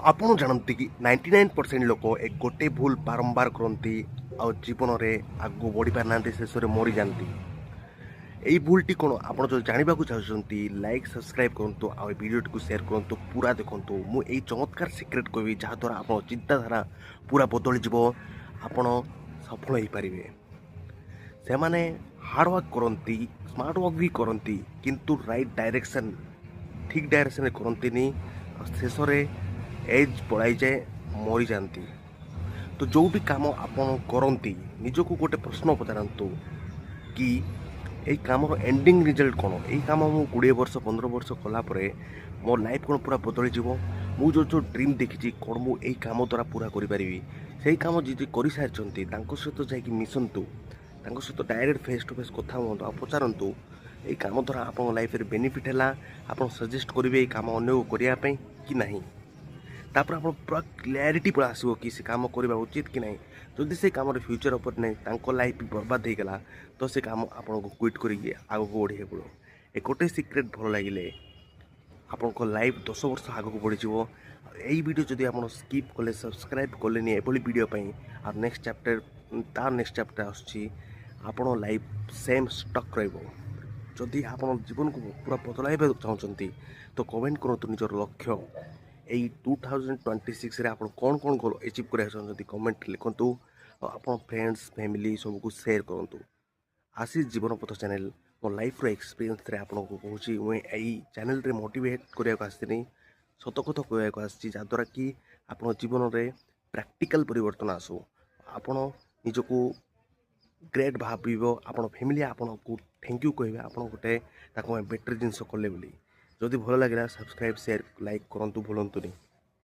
ଆପଣ ଜାଣନ୍ତି କି 99% ଲୋକ ଏ ଗୋଟେ ଭୁଲ ବାରମ୍ବାର କରନ୍ତି ଆଉ ଜୀବନରେ ଆଗକୁ ବଢ଼ିପାରିନାହାନ୍ତି, ଶେଷରେ ମରିଯାଆନ୍ତି। ଏଇ ଭୁଲଟି କ'ଣ, ଆପଣ ଯଦି ଜାଣିବାକୁ ଚାହୁଁଛନ୍ତି, ଲାଇକ୍ ସବସ୍କ୍ରାଇବ୍ କରନ୍ତୁ ଆଉ ଏ ଭିଡ଼ିଓଟିକୁ ସେୟାର କରନ୍ତୁ, ପୁରା ଦେଖନ୍ତୁ। ମୁଁ ଏଇ ଚମତ୍କାର ସିକ୍ରେଟ୍ କହିବି, ଯାହାଦ୍ୱାରା ଆପଣ ଚିନ୍ତାଧାରା ପୁରା ବଦଳିଯିବ, ଆପଣ ସଫଳ ହେଇପାରିବେ। ସେମାନେ ହାର୍ଡ଼ୱାର୍କ କରନ୍ତି, ସ୍ମାର୍ଟ ୱାର୍କ ବି କରନ୍ତି, କିନ୍ତୁ ରାଇଟ୍ ଡାଇରେକ୍ସନ୍, ଠିକ୍ ଡାଇରେକ୍ସନ୍ରେ କରନ୍ତିନି ଆଉ ଶେଷରେ ଏଜ୍ ପଳାଇଯାଏ, ମରିଯାଆନ୍ତି। ତ ଯେଉଁ ବି କାମ ଆପଣ କରନ୍ତି, ନିଜକୁ ଗୋଟେ ପ୍ରଶ୍ନ ପଚାରନ୍ତୁ କି ଏଇ କାମର ଏଣ୍ଡିଂ ରେଜଲ୍ଟ କ'ଣ? ଏଇ କାମ ମୁଁ 20 ବର୍ଷ, 15 ବର୍ଷ କଲା ପରେ ମୋ ଲାଇଫ୍ କ'ଣ ପୁରା ବଦଳିଯିବ? ମୁଁ ଯେଉଁ ଯେଉଁ ଡ୍ରିମ୍ ଦେଖିଛି, କ'ଣ ମୁଁ ଏଇ କାମ ଦ୍ୱାରା ପୁରା କରିପାରିବି? ସେଇ କାମ ଯିଏ କରିସାରିଛନ୍ତି, ତାଙ୍କ ସହିତ ଯାଇକି ମିଶନ୍ତୁ, ତାଙ୍କ ସହିତ ଡାଇରେକ୍ଟ ଫେସ୍ ଟୁ ଫେସ୍ କଥା ହୁଅନ୍ତୁ ଆଉ ପଚାରନ୍ତୁ, ଏଇ କାମ ଦ୍ୱାରା ଆପଣଙ୍କ ଲାଇଫ୍ରେ ବେନିଫିଟ୍ ହେଲା? ଆପଣ ସଜେଷ୍ଟ କରିବେ ଏଇ କାମ ଅନ୍ୟକୁ କରିବା ପାଇଁ କି ନାହିଁ? ତାପରେ ଆପଣ ପୁରା କ୍ଲାରିଟି ପୁରା ଆସିବ କି ସେ କାମ କରିବା ଉଚିତ କି ନାହିଁ। ଯଦି ସେ କାମରେ ଫ୍ୟୁଚର୍ ଉପରେ ନାହିଁ, ତାଙ୍କ ଲାଇଫ୍ ବି ବର୍ବାଦ ହେଇଗଲା, ତ ସେ କାମ ଆପଣଙ୍କୁ କ୍ୱିଟ୍ କରିକି ଆଗକୁ ବଢ଼ିବାକୁ ପଡ଼ିବ। ଏ ଗୋଟେ ସିକ୍ରେଟ୍ ଭଲ ଲାଗିଲେ ଆପଣଙ୍କ ଲାଇଫ୍ 10 ବର୍ଷ ଆଗକୁ ବଢ଼ିଯିବ। ଏଇ ଭିଡ଼ିଓ ଯଦି ଆପଣ ସ୍କିପ୍ କଲେ, ସବସ୍କ୍ରାଇବ୍ କଲେନି ଏଭଳି ଭିଡ଼ିଓ ପାଇଁ, ଆଉ ନେକ୍ସଟ ଚାପ୍ଟର, ତା ନେକ୍ସଟ ଚାପ୍ଟର ଆସୁଛି, ଆପଣ ଲାଇଫ୍ ସେମ୍ ଷ୍ଟକ୍ ରହିବ। ଯଦି ଆପଣ ଜୀବନକୁ ପୁରା ବଦଳାଇବାକୁ ଚାହୁଁଛନ୍ତି, ତ କମେଣ୍ଟ କରନ୍ତୁ ନିଜର ଲକ୍ଷ୍ୟ। ଏଇ 2026ରେ ଆପଣ କ'ଣ କ'ଣ ଗୋଲ୍ ଏଚିଭ୍ କରିବାକୁ ଚାହୁଁଛନ୍ତି, କମେଣ୍ଟ ଲେଖନ୍ତୁ ଆଉ ଆପଣ ଫ୍ରେଣ୍ଡସ୍, ଫ୍ୟାମିଲି ସବୁକୁ ସେୟାର କରନ୍ତୁ। ଆଶିଷ ଜୀବନ ପଥ ଚ୍ୟାନେଲ୍, ମୋ ଲାଇଫ୍ର ଏକ୍ସପିରିଏନ୍ସରେ ଆପଣଙ୍କୁ କହୁଛି। ମୁଁ ଏଇ ଚ୍ୟାନେଲ୍ରେ ମୋଟିଭେଟ୍ କରିବାକୁ ଆସିନି, ସତ କଥା କହିବାକୁ ଆସିଛି, ଯାହାଦ୍ୱାରା କି ଆପଣ ଜୀବନରେ ପ୍ରାକ୍ଟିକାଲ୍ ପରିବର୍ତ୍ତନ ଆସୁ, ଆପଣ ନିଜକୁ ଗ୍ରେଟ୍ ଭାବିବ, ଆପଣ ଫ୍ୟାମିଲି ଆପଣଙ୍କୁ thank you କହିବେ, ଆପଣ ଗୋଟେ ତାଙ୍କ ପାଇଁ ବେଟର୍ ଜିନିଷ କଲେ ବୋଲି। ଯଦି ଭଲ ଲାଗିଲା, ସବସ୍କ୍ରାଇବ୍, ସେୟାର, ଲାଇକ୍ କରନ୍ତୁ, ଭୁଲନ୍ତୁନି।